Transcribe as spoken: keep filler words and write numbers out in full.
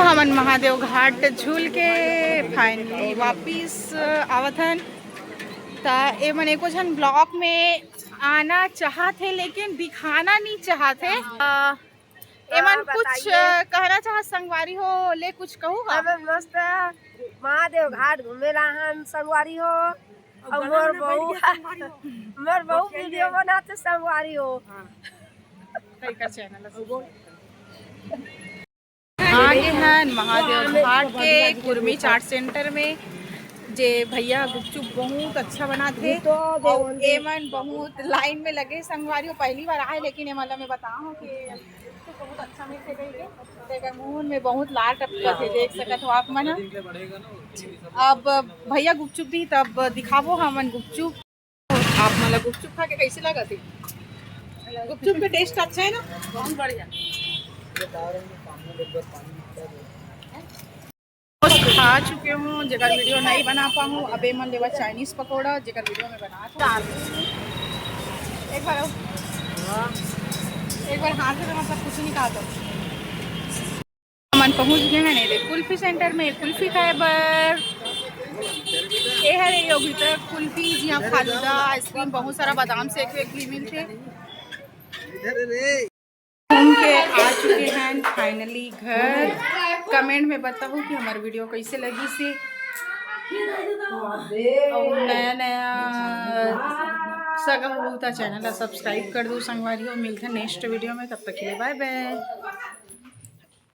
हमन महादेव घाट झूल के finally वापिस आवत हन। त एमन एको झन vlog में आना चाहत हे, लेकिन दिखाना नहीं चाहत हे। अ, एमन कुछ कहना चाहत संगवारी हो, ले कुछ कहू का? हमन मस्त महादेव घाट घूमे ला हन संगवारी हो। अउ मोर बहू, मोर बहू video बनाथे संगवारी हो। कई कर channel आगे हन महादेव घाट के कुर्मी चाट center में, जे भैया गुपचुप बहुत अच्छा बनाथे। अउ एमन बहुत line में लगे संगवारी हो, पहली बार आए, लेकिन एमन ला मैं बताहूँ कि गुपचुप बहुत अच्छा मिलथे कहिके। तेकर मुंह में बहुत लार टपकत हे, देख सकत हो आप मन ह। अब भैया गुपचुप दी, तब दिखाबो हमन गुपचुप। आप मन ला गुपचुप खा के कैसे लागत हे? गुपचुप के taste अच्छा है ना? बहुत बढ़िया। खा चुके हूँ, जेकर video नहीं बना पाऊँ। अब एमन लेवा Chinese पकौड़ा, जेकर video में बना था। एक बार, एक बार हाथ से तो मतलब कुछ नहीं कहा था। हमन पहुंच गए हैं ने कुल्फी center में कुल्फी खाए बर। ये हरे योगिता कुल्फी, जिहाँ फालूदा, ice cream, बहुत सारा बादाम shake वेक भी मिलथे। घूम के आ चुके हैं finally घर। Comment में बताओ कि हमार video कैसे लगिस हे। अउ नया नया सगा हो त channel ला subscribe कर दो संगवारी हो। मिलते हैं next video में, तब तक के लिए bye bye।